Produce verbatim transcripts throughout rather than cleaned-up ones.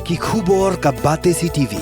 Ki khubor ka Batesi T V.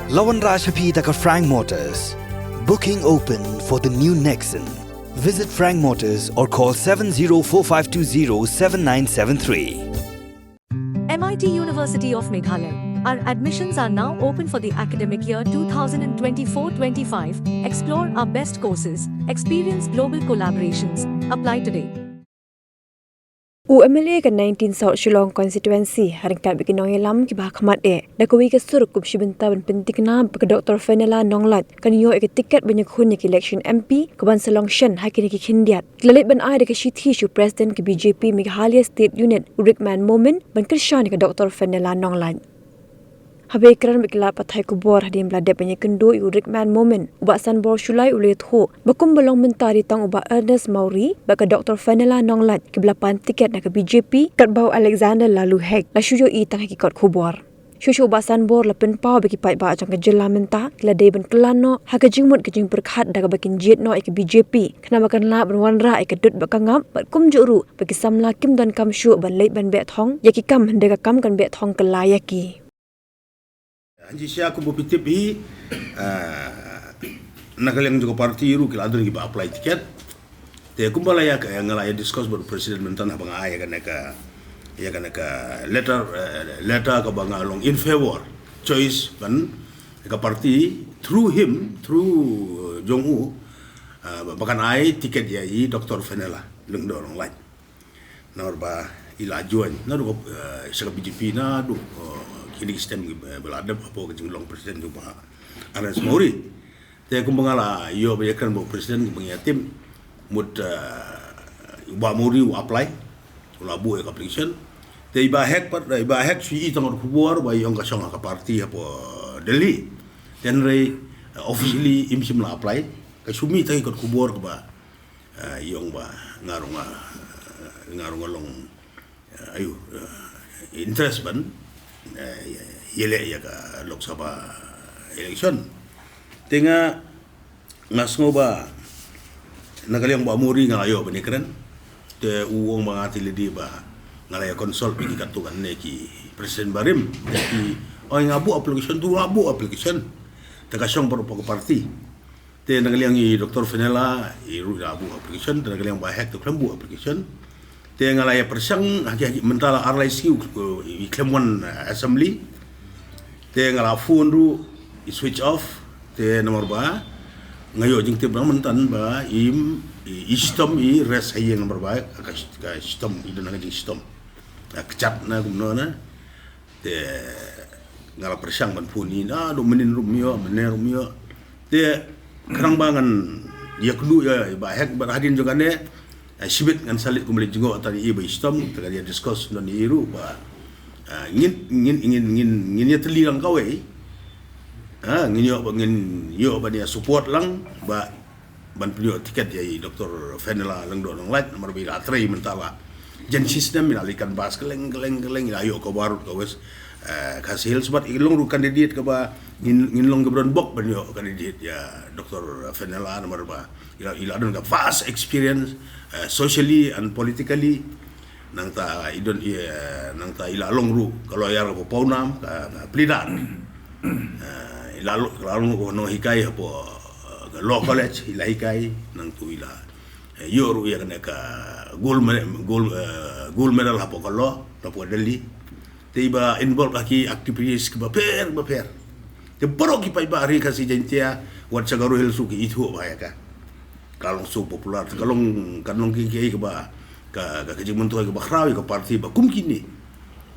La wanrah sha phi da ka Frank Motors. Booking open for the new Nexon. Visit Frank Motors or call seven zero four five two zero seven nine seven three. M I T University of Meghalaya. Our admissions are now open for the academic year twenty twenty-four twenty-five. Explore our best courses, experience global collaborations. Apply today. U M L A ka nineteen South Shillong Constituency, ha ryngkat bad ki nongïalam kiba ha khmat eh, da kawei ka sur kum shi bynta ban pynthikna ba ka Doctor Fenella Nonglait kan ïoh ïa ka tiket ban ïakhun ïa ka election M P ka ban sa long shen ha kine ki khyndiat. Ki la leit ban ai da ka shithi sha u President ka B J P Meghalaya State Unit, u Rickman Momin, ban kyrshan ïa ka Doctor Fenella Nonglait. Haba ïakren bad ki lad pathai khubor hadien ba la dep ban ïakynduh ïa u Rickman Momin, u Bah Sanbor Shullai u la ïathuh ba kumba long mynta dei tang u Bah Ernest Mawrie bad ka Doctor Fenella Nonglait kiba la pan tiket na ka B J P, katba u Alexander Laloo Hek la shu ïohi tang ha ki kot khubor. Shuh shuh u Bah Sanbor la pynpaw ba ki paidbah jong ka jylla mynta ki la dei ban kylla noh ha ka jingmut ka jingpyrkhat da kaba kin jied noh ïa ka B J P, khnang ba kan lah ban wanrah ïa ka dud bad ka ngap, bad kumjuh ruh ba ki samla kim donkam shuh ban leit ban beh thong ïa ki kam, hynrei ka kam kan beh thong kylla ïa ki. Hanji sha kumba phi tip hi, ah, na ka liang jong ka party ruh ki la don kiba apply ticket. Te kumba la ïa ka, nga la ïa discuss bad u president mynta haba nga ai ïa kane ka, ïa kane ka letter, eh, letter kaba nga long in favor choice ban ka party through him, through, eh, jong u, ah, ba, ba kan ai ticket ïa i Doctor Fenella Lyngdoh Nonglait. Namar ba i la join naduh, eh, sha ka B J P naduh, eh, kine ki snem, eh, ba la dep hapoh ka jinglong president jong u Bah Ernest Mawrie. Te kumba nga la ïoh ban ïakren bad u president kumba ngi ïa tip, mut, eh, u Bah Mawrie u apply, u la buh ïa ka application. Te i Bah Hek pat, i Bah Hek shu i tang ka khubor ba i ong ka shong ha ka party hapoh Delhi. Te hynrei, eh, officially im shym la apply. Ka shu mih tang ka khubor kaba, eh, i ong ba nga ruh nga, eh, nga ruh nga long, eh, ayu, eh, interest ban, eh, ïaleh ïa ka Lok Sabha election. Te nga, nga sngew ba na ka liang Bah Mawrie nga la ïoh ban ïakren. Te u ong ba nga te lei dei ba nga la ïa consult bad ki katto katne ki president barim. Te ki ong nga buh application, to nga buh application. Te ka shong baroh hapoh ka party. Te na ka liang i Doctor Fenella, i ruh i la buh application, te na ka liang Bah Hek te khlem buh application. Te nga la ïa pyrshang, ha ki, ha ki mynta la ar lai sngi, i khlem wan, eh, assembly. Te nga la phone ruh, i switch off, te namar ba nga ïoh jingtip na mynta ba i, i, i shitom i rest ha ïing namar ba ka, ka shitom i don ha ka jingshitom. Ka kjat na kumno na. Te nga la pyrshang ban phone ïa i, naduh mynnin ruh ym ïoh, mynne ruh ym ïoh. Te khnang ba ngan ïakynduh ïa i Bah Hek bad hadien jong kane, eh, shibit ngan sa leit kumba leit jngoh tang ïa i ba i shitom, te ngan ïa discuss noh ïa i ruh ba, eh, ngin, ngin, ngin, ngin, ngin ïa tylli lang kawei. Ha, ngin ïoh ba, ngin ïoh ban ïa support lang ba ban pynïoh ticket ïa i Doctor Fenella Lyngdoh Nonglait, namar ba i la trei mynta la jan shi snem, i la leit canvass kylleng, kylleng, kylleng, i la ïoh ka West, eh, Khasi Hills, bad i long ruh candidate kaba ngin, ngin long kiba don bok ban ïoh candidate ïa Doctor Fenella, namar ba i la, i la don ka vast experience, eh, socially and politically. Nangta i don i, eh, nangta i la long ruh ka lawyer kaba pawnam, ka, ka pleader. Eh, i la long, ka la long ruh ka nonghikai hapoh, eh, ka law college, i la hikai, nangta i la, eh, ïoh ruh ïa kane ka gold me-, gold, eh, gold medal hapoh ka law, hapoh Delhi. Te i ba involve ha ki activities kiba pher, kiba pher. Te baroh ki paidbah ri Khasi Jaiñtia, wat sha Garo Hills ruh ki ithuh bha ïa ka. Ka long so popular, ka long, ka long ki, ki, kiba, ka, ka, ka jingmyntoi kaba khraw ïa ka party ba kum kine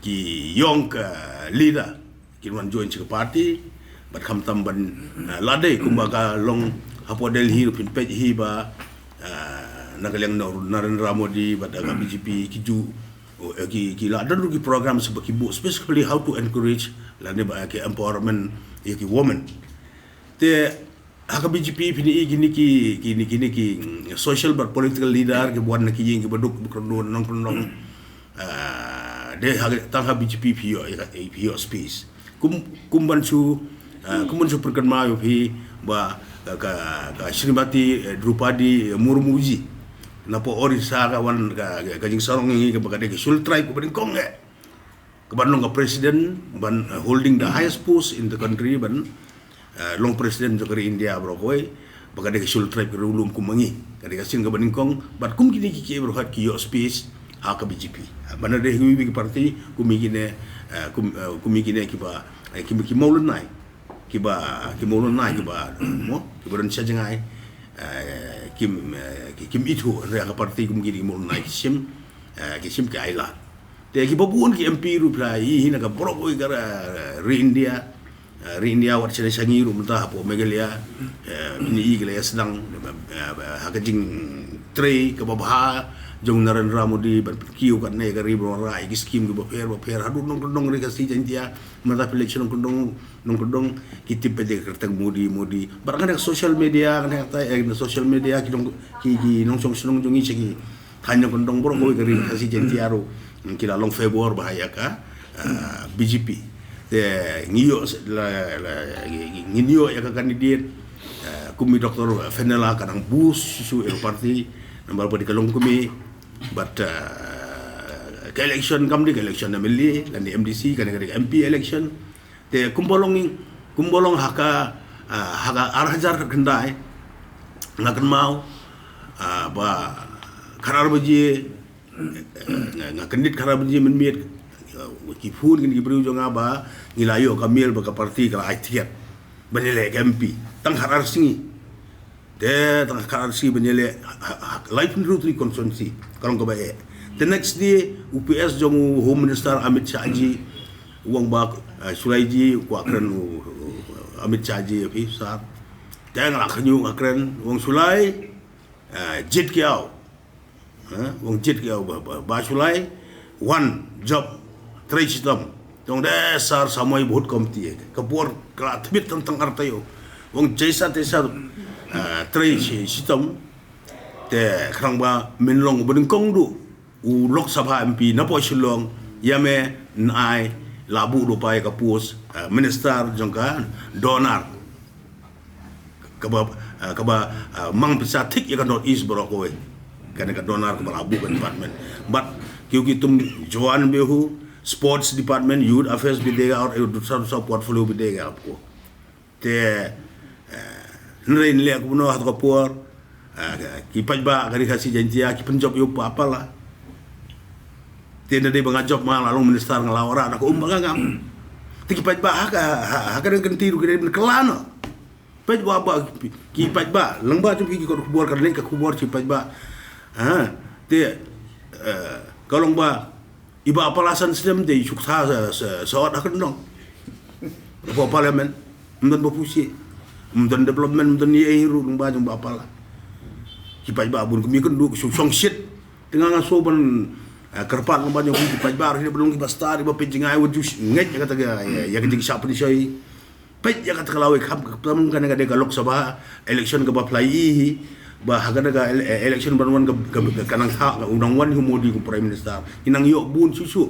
ki ïong ka leader kin wan join sha ka party, bad khamtam ban, eh, lade kumba ka long hapoh Delhi ruh phin peit hi ba, eh, na ka liang Narendra Modi bad ka B J P ki ju, oh, eh, ki, ki la don ruh ki programs ba ki buh specifically how to encourage lane ba ki empowerment ïa ki women. Te ha ka B J P phin i kine ki, kine, kine ki, mm, social bad political leader kiba wan na ki ïing kiba duk ba kyrduh nongkyndong. Ah, de ha, tang ha B J P phi ïoh, ïa ka, phi ïoh space. Kum, kum ban shu, ah, kum ban shu pyrkhat ma ïoh phi ba ka, ka, ka Srimati, eh, Droupadi, eh, Murmu ji. Napoh Orissa ka wan ka, ka, ka jingsarong ïa ngi kaba ka dei ka Scheduled Tribe kaba nyngkong eh. ka ban long ka president, ban, uh, holding the highest post in the country, ban, uh, long president jong ka ri India baroh kawei, ba ka dei ka Scheduled Tribe ka riewlum kum ma ngi. Ka dei ka sien kaba nyngkong, bad kum kine kiei kiei baroh ki ïoh space ha ka B J P. Ban da dei ha kiwei ki party, kum kine, uh, kum, uh, kum kine kiba, uh, ki, ki mawlynnai. Kiba, ki mawlynnai kiba, mo, kiba don sha jngai, uh, kim, uh, ki, kim ithuh, hynrei ha ka party kum kine ki mawlynnai ki shim, uh, ki shim ki ailad. Te kiba bun ki M P ruh phi la ïohi na ka baroh kawei ka, eh, ri India, eh, ri India wat sha sha ngi ruh mynta hapoh Meghalaya, eh, phin ïohi ki la ïa sdang, eh, ha ka jingtrei kaba bha jong Narendra Modi ban pynkiew katne ka ri ba wanrah ïa ki skim kiba pher ba pher haduh nongkyndong ri Khasi Jaiñtia, mynta phi leit sha nongkyndong nongkyndong ki tip pat ïa ka kyrteng Modi Modi. Bad kane ka social media, kane ka, eh, social media ki nong, ki, ki nongshong shnong jong ngi sha ki thaiñ nongkyndong baroh kawei ka ri Khasi Jaiñtia ruh ki la long favor bha ïa ka, ah, B J P. Te ngi ïoh s-, la, la, ngi, ngi, ngin ïoh ïa ka candidate, ah, kum i Doctor Fenella ka dang boost shuh shuh ïa ka party, namar ba dei ka longkmie, bad, ah, ka election kam dei ka election M L A lane M D C, kane ka dei ka M P election. Te kumba long, kumba long ha ka, ah, ha ka ar hajar khyndai, nga kynmaw, ah, ba khatar baje, eh, nga, nga kyndit khatar baje mynmiet, eh, ki phone kin ki briew jong nga ba ngi la ïoh ka mail ba ka party ka la ai ticket ban ïaleh ka M P. Tang khatar sngi. Te tang khatar sngi ban ïaleh ha, ha, ha laiphew hynriew tylli ki constituency. Ka long kaba eh. Te next day, u P S jong u Home Minister Amit Shah ji, u ong ba, eh, shu lai ji, u kwah kren u, u Amit Shah ji, phi sar. Te nga la khñiuh nga kren, u ong shu lai, eh, jied ki aw. Ha, u ong jied ki aw ba, ba, ba shu lai, wan, jop, trei shitom. Te u ong de sar samoi bahut committee. Ka por ka la tbit tang tang ar taïew. U ong jaisa taisa, eh, trei shi-, shitom. Te khnang ba men long uba nyngkong duh u Lok Sabha M P na poh Shillong, ïa me nai la buh duh pat ïa ka post, eh, minister jong ka DoNER. Kaba, eh, kaba, eh, mang pisa thik ïa ka North East baroh kawei. Kane ka DoNER kaba la buh ka department. Bad ki, ki tum Joan Behu, Sports Department, Youth Affairs bad dei ka, aur, eh, dusra, dusra portfolio bad dei ka, ko. Te, eh, hynrei ngi leh kumno ha kato ka por, eh, ki paidbah ka ri Khasi Jaiñtia ki pynjop ïa u Bah Pala. Te na dei ba nga jop, ma nga la long minister, nga la wanrah da ka um ba nga ngam. Te ki paidbah ha ka, ha, ha ka dang kynti ruh ki dei ban kylla noh. Paidbah, ba, ki paidbah, lyngba jong ki, ki kot khubor, ka leit ka khubor ki paidbah. Ha, te, eh, ka long ba i Bah Pala san snem te i shu ktah sa, sa, sa ot ha ka dong. Hapoh parliament, ym don ba phushi, ym don development, ym don ei ei ruh lyngba jong Bah Pala. Ki paidbah bun kum ïakynduh, ki shu shongshit. Te nga nga shu ban, eh, kyrpad lyngba jong ki paidbah ruh, ki ba long kiba stad, kiba peit jngai, wat ju ngeit ïa kata ka, ïa, ïa ka jingshah pynshoi. Peit ïa kata ka lawei kham ka kyrpang, kane ka dei ka Lok Sabha election kaba phi la ïohi hi, ba ha kane ka ele-, election ban wan ka, ka, ka nang kha, ka u nang wan hi u Modi kum Prime Minister. Ngi nang ïoh bun shuh shuh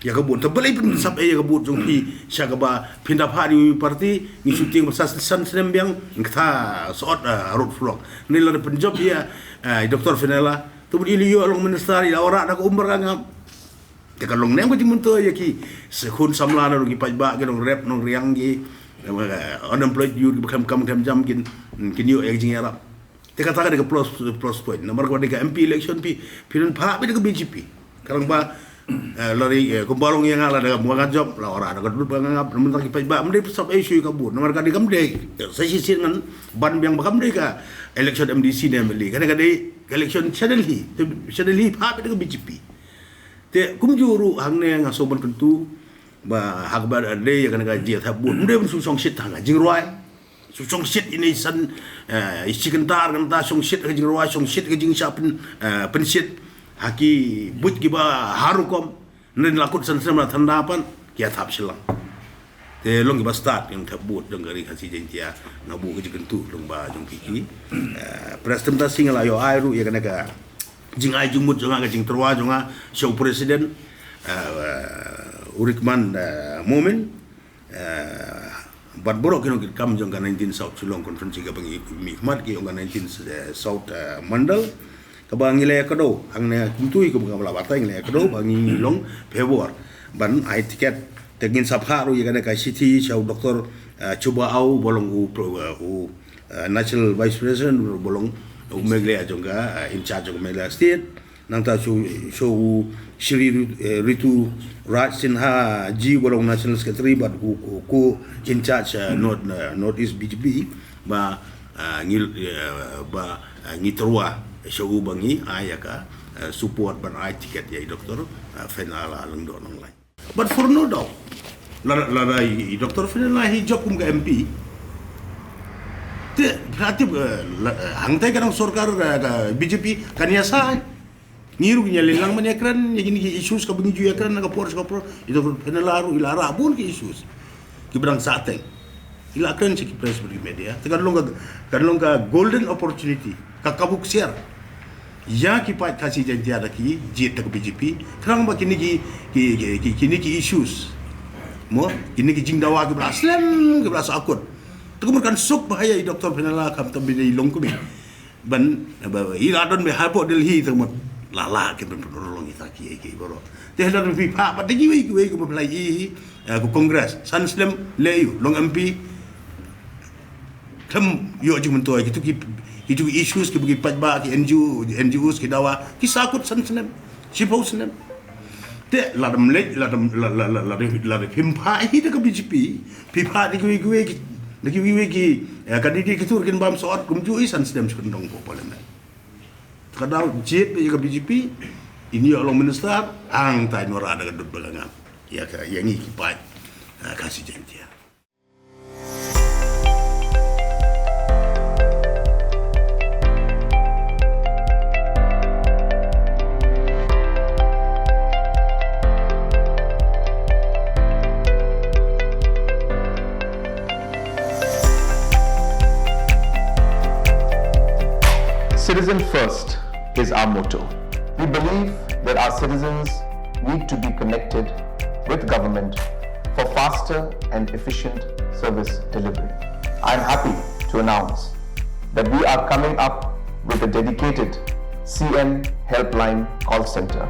ïa ka vote. Te balei phin pynsap ei ïa ka vote jong phi sha kaba phin da phah ïa u party, ngi shooting ba sa san snem biang, ngi ktah sa ot, ah, road block. Ngi la pynjop ïa, ah, Doctor Fenella. Te bad i la ïoh long minister, i la wanrah da ka um ba nga ngam. Te ka long nem ka jingmyntoi ïa ki khun samla na ruh, ki paidbah, ki nongrep nongriang, ki, eh, unemployed youth, ki ba khlem kam khlem jam, kin, kin ïoh ïa ka jingïarap. Te kata ka dei ka plus, plus point. Namar kaba dei ka M P election phi, phi don phah beit da ka B J P. Ka long ba, eh, lari, eh, kumba long ïa nga, la da ka, ma nga jop, la wanrah da ka dud ba nga ngap, namar ki paidbah ym dei pynsap ei shuh ïa ka vote. Namar ka dei kam dei, eh, sa shisien ngan ban biang ba kam dei ka election M D C ne M L A. Kane ka dei ka election sha Delhi. Te sha Delhi phah beit da ka B J P. Te kumjuh ruh hangne nga sngewbha ban kyntu ba ha kaba dei ïa kane ka jingïathep vote, ym dei ban shu shongshit ha ka jingrwai, shu shongshit ine i san, eh, i shi kynta ar kynta, shongshit ha ka jingrwai, shongshit ha ka jingshah pyn, eh, pynshit ha ki buit kiba har rukom. Ngi la kut san snem la than da pat ki ïathap shilliang. Te long kiba stad ïa ka thep vote jong ka ri Khasi Jaiñtia. Nga buh ka jingkyntu lyngba jong phi ki, eh, press, te mynta shi nga la ïoh ai ruh ïa kane ka jingai jingmut jong nga, ka jingtyrwa jong nga sha u president, eh, u Rahman, eh, Momin, eh, bad baroh ki nongkitkam jong ka nineteen South Shillong Constituency kaba ngi mihkhmat ki ong ka nineteen, eh, South, eh, Mandal. Kaba ngi la ïakdew hangne kumto, kaba nga la batai, ngi la ïakdew ba ngi long favor. ban ai tiket. Te ngin sa phah ruh ïa kane ka shithi sha u Doctor, eh, Chuba Aw, ba long u pro-, eh, u, eh, National Vice President, ba long u Meghalaya jong ka, eh, in charge jong Meghalaya State. Nangta sha u, sha u Shri Ri-, eh, Ritu Raj Sinha G, ba long National Secretary, bad u, u, u in charge, eh, North, eh, North East B J P, ba, eh, ngi, eh, ba, eh, ngi tyrwa sha u ba ngi ai ïa ka, eh, support ban ai tiket ïa i Doctor, eh, Fenella Lyngdoh Nonglait. But for no doubt, la, la, la, i, i Doctor Fenella hi jop kum ka M P. Te, pha tip, eh, la, eh, hangtai ka dang sorkar, eh, ka B J P, kan ïa sa, eh. Ngi ruh ngi ïa leh lang ban ïa kren, ïa kine ki issues kaba ngi ju ïa kren, na ka por, sha ka por, i Doctor Fenella ruh, i la rah bun ki issues. Kiba dang sahteng. I la kren sha ki press bad ki media. Te kan long ka, kan long ka golden opportunity. Ka kabu ksiar. Ïa ki paid Khasi Jaiñtia da ki jied da ka B J P. Khnang ba kine ki, ki, ki, ki, kine ki issues. Mo, kine ki jingdawa kiba la slem, kiba la sahkut. Te kumno kan suk ba ha ïa i Doctor Fenella khamtam ba i dei i longkmie. Ban, ba, i la don ba hapoh Delhi te kumno la lah ki ban pynurlong ïa ki, ki baroh. Te ha don phi phah, ba te kiwei, kiwei kiba pynlait i, eh, ka Congress. San snem leh ïa u, long M P. Khlem ïoh jingmyntoi, kitu ki, kitu ki issues kiba ki paidbah, ki N G O, N G Os ki dawa, ki sahkut san snem, shiphew snem. Te lada ym leit, lada, la, la, la, lada, lada phim phah hi da ka B J P, phi phah da kiwei kiwei ki, da kiwei kiwei ki, eh, candidate ki tur kin bam sor, kumjuh i san snem shu kyndong hapoh Parliament. Ka daw jied ïa ka B J P, in ïoh long minister, hangta in wanrah da ka dud ba ka ngam. Ïa ka, ïa ngi ki paid, eh, Khasi Jaiñtia. Citizen First is our motto. We believe that our citizens need to be connected with government for faster and efficient service delivery. I am happy to announce that we are coming up with a dedicated C M Helpline call center.